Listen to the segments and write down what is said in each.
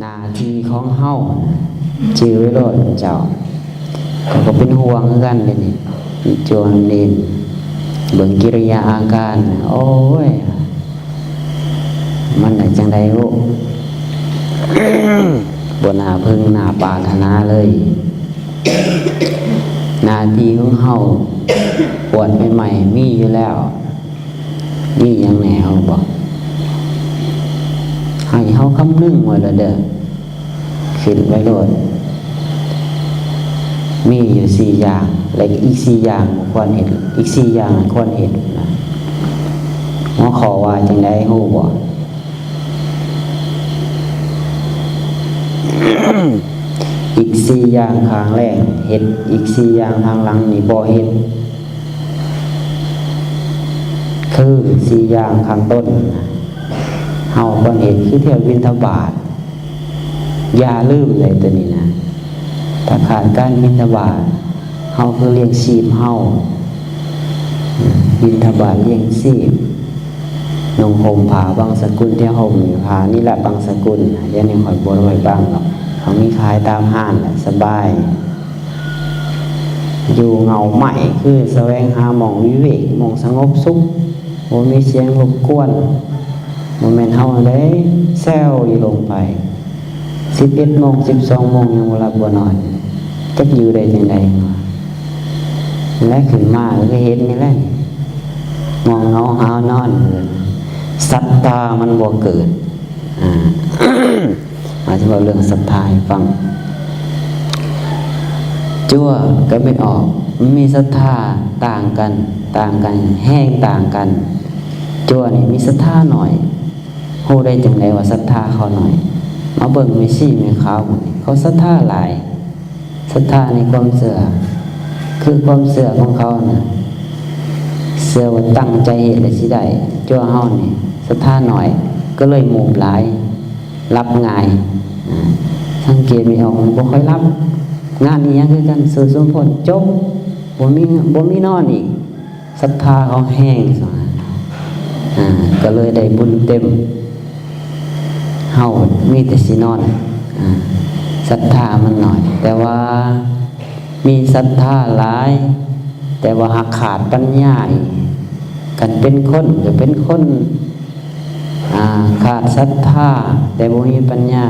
ໜ້າທີ່ຂອງເຮົານະ ຈື່ໄວ້ໂລດເຈົ້າ. ເຂົາກໍເປັນຫ່ວງຄືກັນເດນີ້ ຈວງເນນ ເບິ່ງກິລິຍາອາການ ໂອ້ຍ ມັນໄດ້ຈັ່ງໃດໂອ້ ບໍ່ໜ້າເພິ່ງໜ້າປາດຖະໜາເລີຍ. ໜ້າທີ່ຂອງເຮົາ ປວດໃໝ່ໆ ມີຢູ່ແລ້ວ. ມີຫຍັງແດ່ເຮົາບອກ ໃຫ້ເຮົາຄຳນຶງໄວ້ລະເດີ້ ຄິດໄວ້ໂລດ ມີຢູ່ສີ່ຢ່າງ ແລະ ອີກສີ່ຢ່າງບໍ່ຄວນເຮັດ ອີກສີ່ຢ່າງຄວນເຮັດນະ. ຫົວຂໍ້ວ່າຈັ່ງໃດຮູ້ບໍ່? ອີກສີ່ຢ່າງຂ້າງແລກເຮັດ ອີກສີ່ຢ່າງທາງຫຼັງນີ້ບໍ່ເຮັດ. ຄືສີ່ຢ່າງຂ້າງຕົ້ນ ເຮົາຄວນເຮັດຄືຖ້ຽວບິນທະບາດ. ຢ່າລືມເລີຍໂຕນີ້ນະ ຖ້າຂາດການບິນທະບາດ ເຮົາຄືລ້ຽງຊີບເຮົາ ບິນທະບາດລ້ຽງຊີບ ນຸ່ງຫົ່ມຜ້າບັງສະກຸນ ແຕ່ຫົ່ມຜ້ານີ້ລະບັງສະກຸນ. ດຽວນີ້ຂ້ອຍບໍ່ໄດ້ບັງດອກ ເຂົາມີຂາຍຕາມຮ້ານລະສະບາຍ. ຢູ່ເຫງົ້າໄມ້ ຄືສະແຫວງຫາໝ່ອງວິເວກ ໝ່ອງສະຫງົບສຸກ ບໍ່ມີສຽງລົບກວນ. ບໍ່ແມ່ນເຮົາໃດແຊວຢູ່ລົງໄປ ສິບເອັດໂມງ ສິບສອງໂມງ ຍັງບໍ່ຫຼັບບໍ່ນອນ ຈັກຢູ່ໄດ້ຈັ່ງໃດ. ແລະ ຂຶ້ນມາກໍຄືເຫັນນີ້ແຫຼະ ງ່ວງເຫງົາຫາວນອນ ສັດທາມັນບໍ່ເກີດ. ອາ ອາດຈະເວົ້າເລື່ອງສັດທາໃຫ້ຟັງ. ຈົວກັບແມ່ອອກ ມີສັດທາຕ່າງກັນ ຕ່າງກັນ ແຮງຕ່າງກັນ. ຈົວນີ້ມີສັດທາໜ້ອຍ ຮູ້ໄດ້ຈັ່ງໃດວ່າສັດທາເຂົາໜ້ອຍ? ມາເບິ່ງແມ່ຊີແມ່ຂາວ ເຂົາສັດທາຫຼາຍ. ສັດທາໃນຄວາມເຊື່ອ ຄືຄວາມເຊື່ອຂອງເຂົານະ ເຊື່ອວ່າຕັ້ງໃຈເຮັດແລ້ວຊິໄດ້. ຈົວເຮົານີ້ສັດທາໜ້ອຍ ກໍເລີຍໂມບຫຼາຍ ຫຼັບງ່າຍ. ອາ ສັງເກດແມ່ອອກບໍ່ຄ່ອຍຫຼັບ ງານອີ່ຫຍັງຄືກັນ ສູ້ສົມພົນ ຈົບ ບໍ່ມີ ບໍ່ມີນອນອີກ. ສັດທາເຂົາແຮງ ອາ ກໍເລີຍໄດ້ບຸນເຕັມ. ເຮົາມີແຕ່ຊິນອນ ອາ ສັດທາມັນໜ້ອຍ ແຕ່ວ່າມີສັດທາຫຼາຍ ແຕ່ວ່າຫາກຂາດປັນຍາອີກ. ຄັນເປັນຄົນກໍເປັນຄົນ ອາ ຂາດສັດທາ ແຕ່ບໍ່ມີປັນຍາ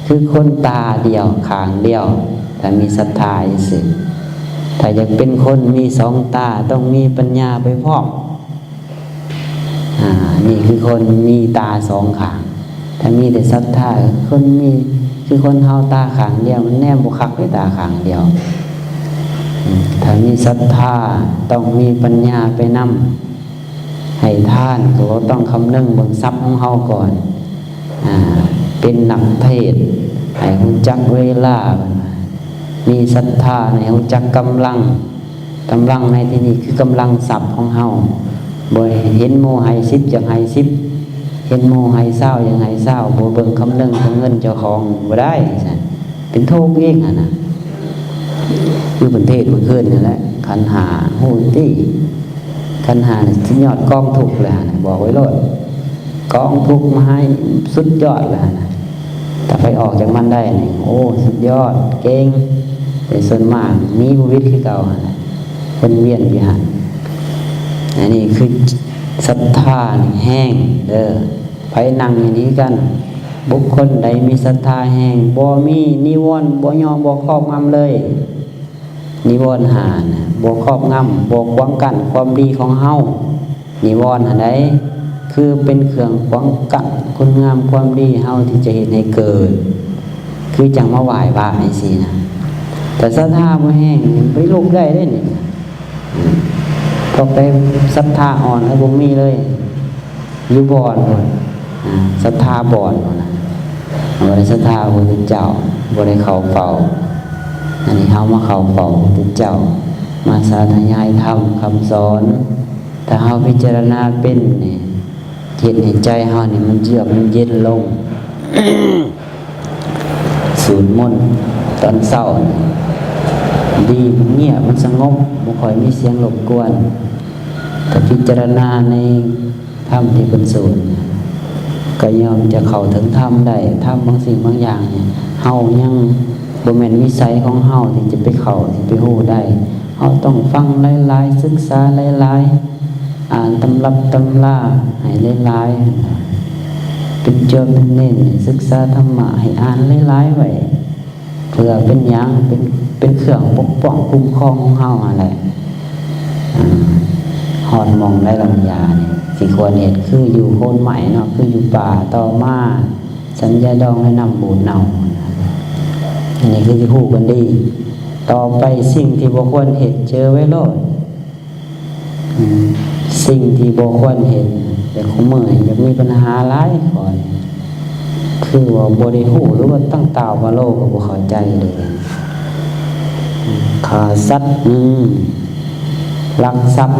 ຄືຄົນຕາດຽວຂ້າງດຽວ ຖ້າມີສັດທາຈັ່ງຊີ້. ຖ້າຢາກເປັນຄົນມີສອງຕາ ຕ້ອງມີປັນຍາໄປພ້ອມ. ອາ ນີ້ຄືຄົນມີຕາສອງຂ້າງ. ຖ້າມີແຕ່ສັດທາ ຄົນມີ ຄືຄົນເຮົາຕາຂ້າງດຽວ ມັນແນມບໍ່ຄັກເດ້ຕາຂ້າງດຽວ. ອາ ຖ້າມີສັດທາ ຕ້ອງມີປັນຍາໄປນຳ. ໃຫ້ທານກໍບໍ່ຕ້ອງຄຳນຶງເບິ່ງຊັບຂອງເຮົາກ່ອນ. ອາ ເປັນນັກເທດໃຫ້ຮູ້ຈັກເວລາ ເພິ່ນວ່າ ມີສັດທາໃຫ້ຮູ້ຈັກກຳລັງ. ກຳລັງໃນທີ່ນີ້ຄືກຳລັງຊັບຂອງເຮົາ. ບໍ່ເຫັນໝູ່ໃຫ້ສິບ ຢາກໃຫ້ສິບ ເຫັນໝູ່ໃຫ້ຊາວ ຢາກໃຫ້ຊາວ ບໍ່ເບິ່ງຄຳນຶງເຖິງເງິນເຈົ້າຂອງ ບໍ່ໄດ້ຊັ້ນ ເປັນທຸກອີກຫັ້ນນະ. ຄືເພິ່ນເທດມື້ຄືນນັ້ນແຫຼະ ຂັນຫ້າ ຮູ້ຕິ ຂັນຫ້ານີ້ສຸດຍອດກອງທຸກແລ້ວຫັ້ນນະ ບອກໄວ້ໂລດ ກອງທຸກມະຫາ ສຸດຍອດແລ້ວຫັ້ນນະ. ຖ້າໃຜອອກຈາກມັນໄດ້ນີ້ ໂອ້ ສຸດຍອດ ເກັ່ງ. ແຕ່ສ່ວນມາກໜີບໍ່ຫວິດຄືເກົ່າຫັ້ນແຫຼະ ວົນວຽນຢູ່ຫັ້ນ. ອັນນີ້ຄືສັດທານີ້ແຮງເດີ້. ໃຜນັ່ງຢູ່ນີ້ຄືກັນ ບຸກຄົນໃດມີສັດທາແຮງ ບໍ່ມີນິວອນ ບໍ່ຍໍ ບໍ່ຄອບງຳເລີຍ. ນິວອນຫ້ານະ ບໍ່ຄອບງຳ ບໍ່ຂວາງກັ້ນຄວາມດີຂອງເຮົາ. ນິວອນຫັ້ນໃດ ຄືເປັນເຄື່ອງຂວາງກັ້ນຄຸນງາມຄວາມດີເຮົາທີ່ຈະເຮັດໃຫ້ເກີດ ຄືຈັ່ງມາໄຫວ້ພະຈັ່ງຊີ້ນະ. ແຕ່ສັດທາບໍ່ແຮງ ບໍ່ໄດ້ລຸກໄດ້ເດ້ນີ້. ອືມ ພວກໃດສັດທາອ່ອນແລ້ວບໍ່ມີເລີຍ ຢູ່ບ່ອນພຸ້ນ ອາ ສັດທາບ່ອນພຸ້ນນະ ບໍ່ໄດ້ສັດທາພະພຸດທະເຈົ້າ ບໍ່ໄດ້ເຂົ້າເຝົ້າ. ອັນນີ້ເຮົາມາເຂົ້າເຝົ້າພະພຸດທະເຈົ້າ ມາສາທະຍາຍທຳຄຳສອນ. ຖ້າເຮົາພິຈາລະນາເປັນນີ້ ເຮັດໃຫ້ໃຈເຮົານີ້ມັນເຢືອກມັນເຢັນລົງ. ສູດມົນຕອນເຊົ້ານີ້ດີ ມັນງຽບ ມັນສະຫງົບ ບໍ່ຄ່ອຍມີສຽງລົບກວນ. ຖ້າພິຈາລະນາໃນທຳທີ່ເພິ່ນສອນ ກໍຍ່ອມຈະເຂົ້າເຖິງທຳໄດ້. ທຳບາງສິ່ງບາງຢ່າງນີ້ ເຮົາຍັງບໍ່ແມ່ນວິໄສຂອງເຮົາທີ່ຈະໄປເຂົ້າ ທີ່ໄປຮູ້ໄດ້. ເຮົາຕ້ອງຟັງຫຼາຍໆ ສຶກສາຫຼາຍໆ ອ່ານຕຳລັບຕຳລາໃຫ້ຫຼາຍໆ ເປັນໂຈນເປັນເນນ ໃຫ້ສຶກສາທຳມະ ໃຫ້ອ່ານຫຼາຍໆໄວ້. ເພື່ອເປັນຫຍັງ? ເປັນ ເປັນເຄື່ອງປົກປ້ອງຄຸ້ມຄອງຂອງເຮົາຫັ້ນແຫຼະ. ອາ ຮອດໝ່ອງໃດລະມັນຢານີ້ ຊິຄວນເຮັດ ຄືຢູ່ໂຄນໄມ້ເນາະ ຄືຢູ່ປ່າ ຕໍ່ມາສັນຢາດອງ ແລະ ນ້ຳບູດເນົ່າ. ອັນນີ້ຄືຊິຮູ້ກັນດີ. ຕໍ່ໄປ ສິ່ງທີ່ບໍ່ຄວນເຮັດ ເຈີໄວ້ໂລດ. ອືມ ສິ່ງທີ່ບໍ່ຄວນເຮັດ ແຕ່ຄູ່ມື້ນີ້ຢາກມີບັນຫາຫຼາຍຂໍ້ນີ້ ຄືວ່າບໍ່ໄດ້ຮູ້ ຫຼືວ່າຕັ້ງຕາມາໂລກໍບໍ່ເຂົ້າໃຈເລີຍ. ຂ້າສັດ ໜຶ່ງ ລັກຊັບ